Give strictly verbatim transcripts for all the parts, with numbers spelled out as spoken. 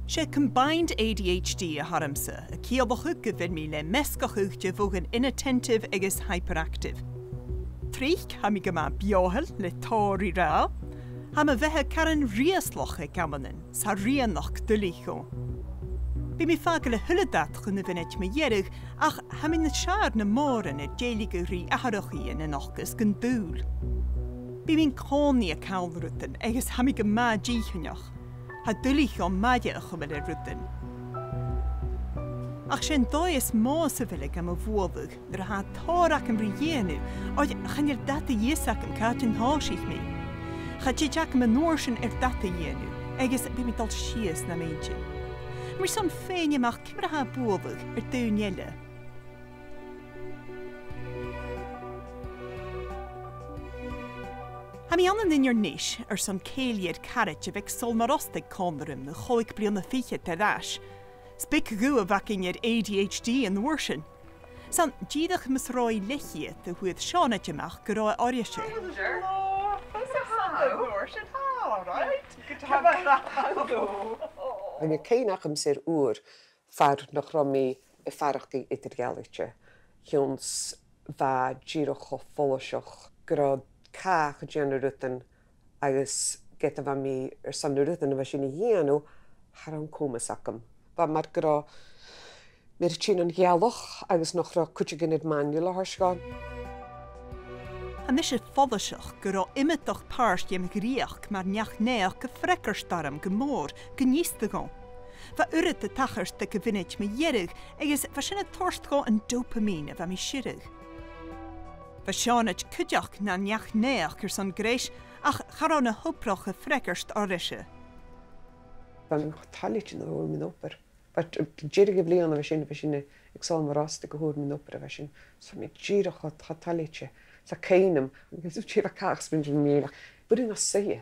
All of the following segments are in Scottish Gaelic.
'S e combined A D H D a th' ormsa, a' ciallachadh gu bheil mi le measgachadh de mhodhan inattentive agus hyperactive. Tric, tha mi gu math beothail le tòrr ri ràdh. Tha mo bheatha caran riaslach aig amannan, 's tha rianachd duilich dhomh. Bidh mi a' fàgail a h-uile dad chun a' mhionaid mu dheireadh, ach tha mi nas fheàrr na mòran air dèiligeadh ri atharrachaidhean an fhacail gun dùil. Bidh mi an-còmhnaidh a' call rudan agus tha mi gu math dìcheannach. Tha e duilich dhomh maide a chumail air rudan. Ach 's e an dòigh as motha sa bheil e gam bhualadh nuair a tha tòrr agam ri dhèanamh, oir chan eil dad a dh'fhios agam càit an tòisich mi. Cha tèid agam an uair sin air dad a dhèanamh, agus bidh mi a' dol sìos nam inntinn. Tha mi airson faighinn a-mach ciamar a tha bualadh air daoine eile. Tha mi ann an Inbhir Nis airson cèilidh air caraid a bha aig Sabhal Mòr Ostaig còmhla rium na còig bliadhna fichead air ais. 'S beag dhubh a bh' againn air A D H D an uair sin. 'S ann dìreach mus robh i leatha iad a fhuair Seònaid a-mach gun robh e oirrese. Hello. This is Sandra Norton. All right. Good to have you. Hello. Bha cuimhne agamsa air uair far nach robh mi a' faireachdainn eadar-dhealaichte. Chionn 's bha e dìreach cho follaiseach gun robh càch a' dèanamh rudan agus ged a bha mi airson na rudan a bha sin a dhèanamh, cha robh an comas agam. Bha e mar gun robh mi air tighinn on ghealach agus nach robh cuideigin air manual a thoirt dhomh. Tha mise follaiseach gun robh iomadach pàirt dhem dhreuchd mar neach-naidheachd a' freagairt orm gu mòr, gun fhiosta dhomh. Bha uiread a' tachairt aig a' mhionaid mu dheireadh, agus bha sin a' toirt dhomh an dopamine a bha mi a' sireadh. Bha Seònaid cuideachd na neach-naidheachd airson greis, ach cha robh na h-obrach a' freagairt oirrese. Bha mi cho toilichte nuair a fhuair mi an obair. Bha, deireadh a' bhliadhna a bha sin, bha sinn aig Sabhal Mòr Ostaig a fhuair mi an obair a bha sin. 'S bha mi dìreach cho, cho toilichte. 'S tha cuimhn' agam, agus tha mi a' smaoineachadh, b' urrainn dhomh suidhe.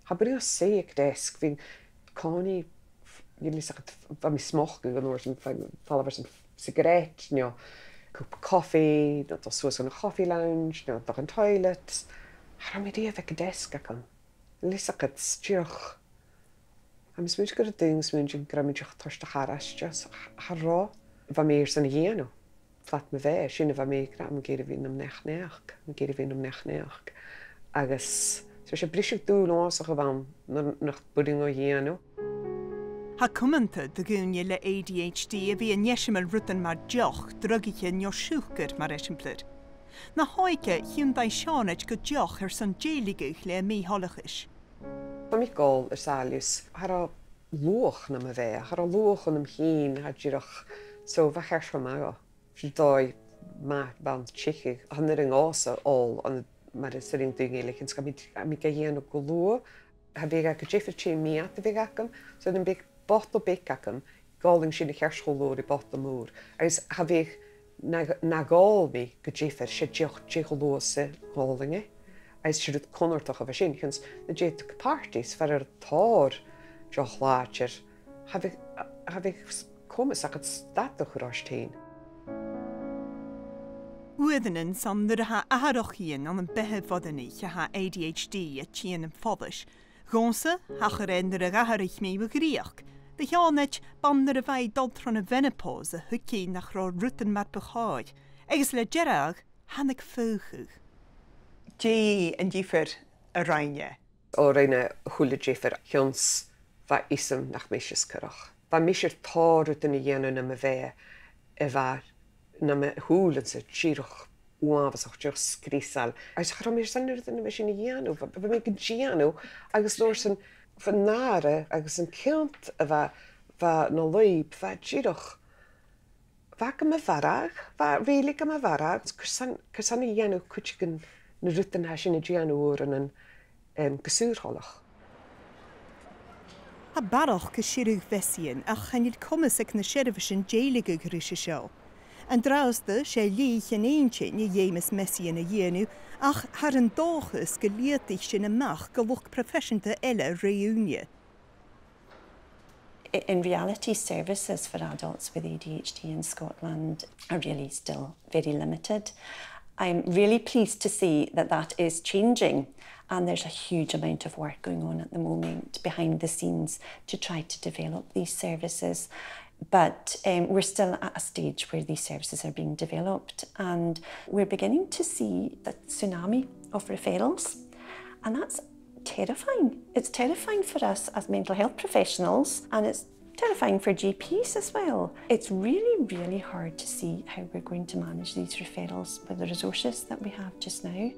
Cha b' urrainn dhomh suidhe aig deasg, bhithinn an-còmhnaidh, f-, dhen fhios agad, bha mi a' smocadh an uair sin, bha mi a' falbh airson cigarette, no cupa cofaidh, no dol suas dhan a' coffee lounge, no dol dhan toilet. Cha robh mi riamh aig an deasg agam. Dhen fhios agad, 's dìreach, tha mi a' smaointinn gun robh daoine a' smaointinn gun robh mi dìreach a' toirt a' charaid às, ach cha robh. Bha mi airson a dhèanamh. Fad mo bheatha, sin a bha mi ag ràdh, tha mi ag iarraidh a bhith nam neach-naidheachd, tha mi ag iarraidh a bhith nam neach-naidheachd. Agus 's e briseadh-dùil uabhasach a bh' ann nuair nach b' urrainn dhomh a dhèanamh. Tha e cumanta do dhaoine le A D H D a bhith an eisimeil rudan mar deoch, drugaichean no siùcar, mar eisimpleir. Na h-òige, thionndaidh Seònaid gu deoch airson dèiligeadh le a mì-thoileachas. Bha mi ag òl air sàillibh, cha robh luach nam bheatha, cha robh luach annam fhìn, tha dìreach, so bha e ceart cho math dhomh. 'S e dòigh math a bh' ann teicheadh, chan urrainn dhòmhsa òl ann mar as urrainn do dhaoine eile, chionn 's bha mi, bha mi ga dhèanamh gu luath, cha bhiodh e gu diofar dè am meud a bhiodh agam, so nam biodh botal beag agam, dh'òlainn sin a cheart cho luath ri botal mòr. Agus cha bhiodh na, na dh'òl mi gu diofar, 's e deoch, deoch cho luath 's a dh'òlainn e. Agus 's e rud cunnartach a bha sin, chionn 's nuair a thigeadh tu gu party 's far an robh tòrr deoch làidir, cha bhiodh, cha bhiodh s-, comas agad stad a chur ort fhèin. Uaireannan 's ann nuair a tha atharrachaidhean ann am beatha bhoireannaich a tha A D H D a' tighinn am follais. Dhòmhsa, thachair e nuair a dh'atharraich mi mo dhreuchd. Do Sheònaid, b' ann nuair a bha i a' dol tron a' mhenopause a thuig i nach robh rudan mar bu chòir, agus le dearbhadh, thàinig faochadh. Dè an diofar a rinn e? O, rinn e a h-uile diofar, chionn 's bha fhios agam nach b' mise as coireach. Bha mise air tòrr rudan a dhèanamh nam bheatha a bha nam shùilean-sa dìreach uabhasach, dìreach sgriosail. Agus cha robh mi airson na rudan a bha sin a dhèanamh, bha, bha mi gan dèanamh, agus an uair sin bha an nàire agus an ceant a bha, bha na lùib, bha dìreach, bha e gam mharbhadh, bha e really gam mharbhadh. Carson, carson a dhèanadh cuideigin na rudan a tha sin a' dèanamh uaireannan, em, gu saor-thoileach? Tha barrachd a' sireadh measaidhean, ach chan eil comas aig na seirbheisean dèiligeadh ris an seo. An-dràsta, 's e lìth an inntinn a dh'fheumas measaidhean a dhèanamh, ach thathar an dòchas gun leudaicheadh sin a-mach gu luchd proifeiseanta eile rè-ùine. I-, in reality, services for adults with A D H D in Scotland are really still very limited. I'm really pleased to see that that is changing, and there's a huge amount of work going on at the moment behind the scenes to try to develop these services. But, um, we're still at a stage where these services are being developed, and we're beginning to see a tsunami of referrals, and that's terrifying. It's terrifying for us as mental health professionals, and it's terrifying for G Ps as well. It's really, really hard to see how we're going to manage these referrals with the resources that we have just now.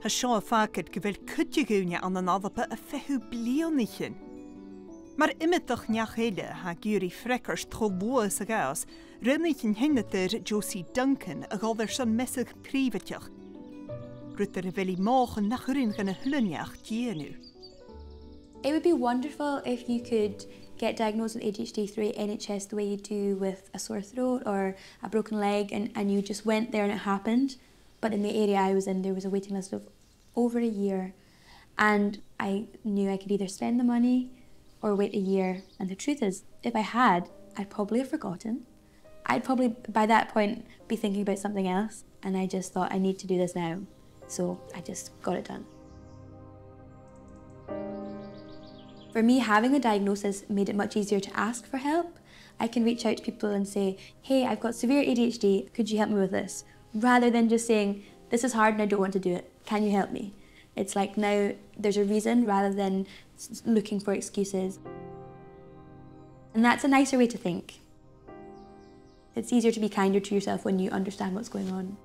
Tha seo a' fàgail gu bheil cuid de dhaoine ann an Alba a' feitheamh bliadhnaichean. Mar iomadach neach eile, tha e ag iarraidh freagairt cho luath 's a ghabhas. Rinn an ceannaire Josie Duncan a dhol airson measadh prìobhaideach, rud air a bheil i a' mothachadh nach urrainn dhan a h-uile neach dèanamh. It would be wonderful if you could get diagnosed with A D H D through N H S the way you do with a sore throat or a broken leg, and, and you just went there and it happened. But in the area I was in, there was a waiting list of over a year, and I knew I could either spend the money or wait a year. And the truth is, if I had, I'd probably have forgotten. I'd probably, by that point, be thinking about something else, and I just thought, "I need to do this now." So I just got it done. For me, having a diagnosis made it much easier to ask for help. I can reach out to people and say, "Hey, I've got severe A D H D, could you help me with this?" Rather than just saying, "This is hard and I don't want to do it, can you help me?" It's like now there's a reason rather than s- looking for excuses. And that's a nicer way to think. It's easier to be kinder to yourself when you understand what's going on.